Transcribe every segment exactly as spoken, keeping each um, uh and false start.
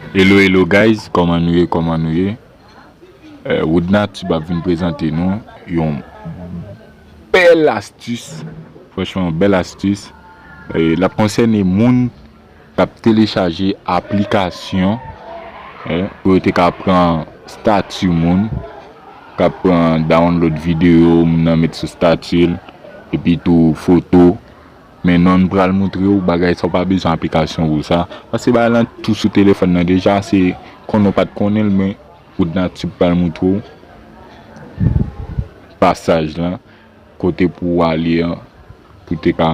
Hello, hello guys, kòman nou ye, kòman nou ye? Eh, Woodna Tube ap vin prezante nou yon bèl astis, franchman, yon bèl astis. Eh, l ap konsène moun k ap telechaje aplikasyon, eh, pou yo te ka pran stati moun, k ap pran download videyo moun nan met sou stati l, epi tou foto. Men nou pral montre w bagay sa, w pa bezwen aplikasyon pou sa. Paske bagay lan tou sou telefòn nan deja, se konnen w pa t konnen l, men Woodna Tube pral montre w pasaj lan, kote pou w ale an, pou te ka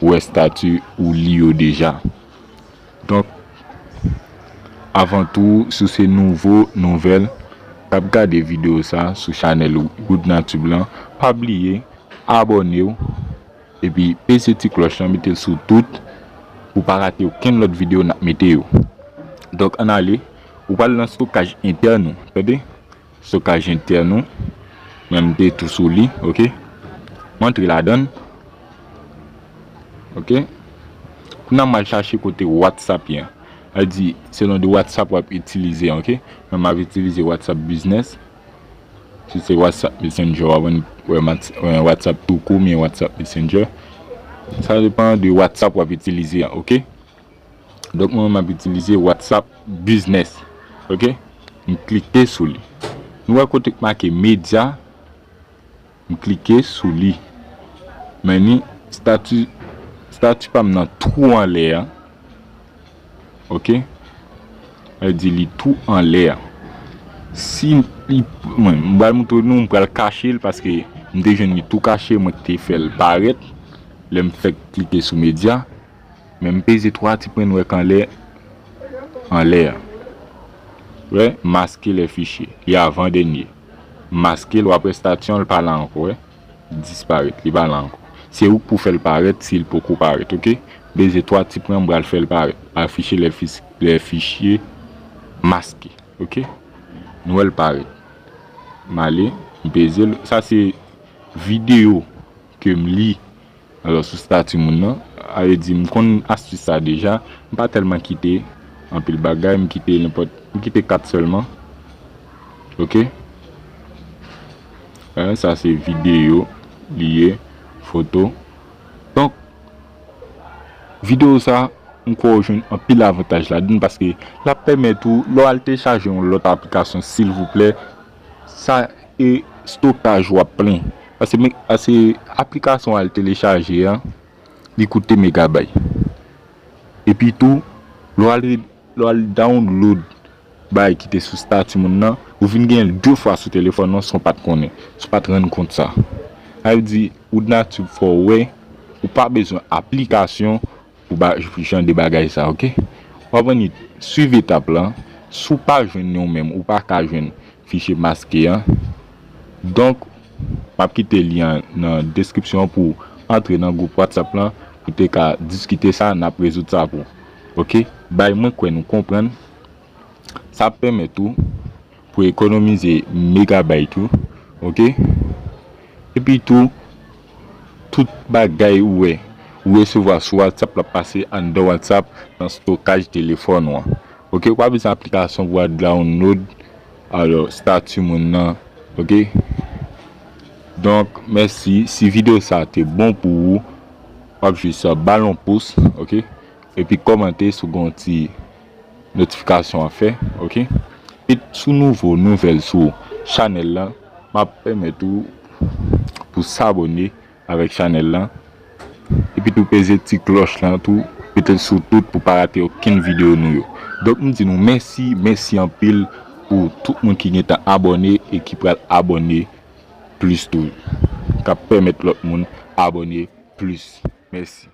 wè stati ou li yo deja. Donk, avan tou, si w se nouvo nouvèl k ap gade videyo sa sou chanèl Woodna Tube lan, pa bliye abòne w, epi peze ti klòch lan, mete l sou tout, pou pa rate okenn lòt videyo n ap mete yo. Donk, ann ale, ou pral nan stokaj entèn ou, tande? Stokaj entèn ou, men m te tou sou li, oke? M antre ladan l, oke? Kounye a m al chache kote WhatsApp ye an. Sa vle di, selon de WhatsApp w ap itilize an, oke? Mwen m ap itilize WhatsApp Business. Si se WhatsApp Messenger, w ap wè WhatsApp tou kou, men WhatsApp Messenger. Sa depann de WhatsApp w ap itilize an, oke? Donk, mwen, m ap itilize WhatsApp Business, oke? M klike sou li. Nou wè kote k make medya, m klike sou li. Men ni stati, stati pa m nan tou anlè a. Oke? Sa vle di li tou anlè a. Si li, mwen, m pral montre nou, m pral kache l paske m te jwenn li tou kache, mwen ki te fè l parèt lè m fèk klike sou medya. Men m peze twa ti pwen nwè k anlè, anlè a. Wè, maske lè fichye. Li avan dènye. Maske l, w ap wè stati an, l pa la ankò, wè. Disparèt, li pa la ankò. Se ou k pou fè l parèt si l poko parèt, oke? Peze twa ti pwen, m pral fè l parèt. Afiche lè fis-, lè fichye maske, oke? Nou wè l parèt. M ale, m peze l. Sa se videyo ke m li alò, sou stati moun nan, sa vle di m konn astis sa deja, m pa tèlman kite anpil bagay, m kite nenpòt, m kite kat sèlman. Oke? Eh, sa se videyo li ye, foto. Donk, videyo sa, m kwè w jwenn anpil avantaj ladan l paske l ap pèmèt ou, lè w al telechaje yon lòt aplikasyon, silvouplè, sa e stokaj w ap plen. Paske, paske aplikasyon w al telechaje an, li koute megabay. Epi tou, lè w al re-, lè w al download bagay ki te sou stati moun nan, ou vin gen l de fwa sou telefòn nan san w pa t konnen, san w pa t rann kont sa. Sa vle di, Woodna Tube fè w wè, ou pa bezwen aplikasyon pou ba-, jan de bagay sa, oke? W ap annik swiv etap la. Si w pa jwenn li ou menm, ou pa ka jwenn fichye maske an. Donk, m ap kite lyen an nan deskripsyon an pou w antre nan gwoup WhatsApp lan, pou te ka diskite sa, n ap rezoud sa pou ou. Oke? Bay mwen kwè nou konprann. Sa ap pèmèt ou pou ekonomize megabay tou, oke? Epi tou, tout bagay ou wè, ou resevwa sou WhatsApp, l ap pase anndan WhatsApp nan stokaj telefòn ou an. Oke, ou pa bezwen aplikasyon pou w al download, alò, stati moun nan, oke? Donk, mèsi. Si videyo sa te bon pou ou, w ap jis ba l yon pous, oke? Epi kòmante si w gen yon ti notifikasyon an fè, oke? E si w nouvo nouvèl sou chanèl la, m ap pèmèt ou pou w abòne avèk chanèl la. Epi tou peze ti klòch lan tou, mete l sou tout pou pa rate okenn videyo nou yo. Donk m di nou mèsi, mèsi anpil pou tout moun ki gentan abòne e ki pral abòne plis tou. K ap pèmèt lòt moun abòne plis. Mèsi.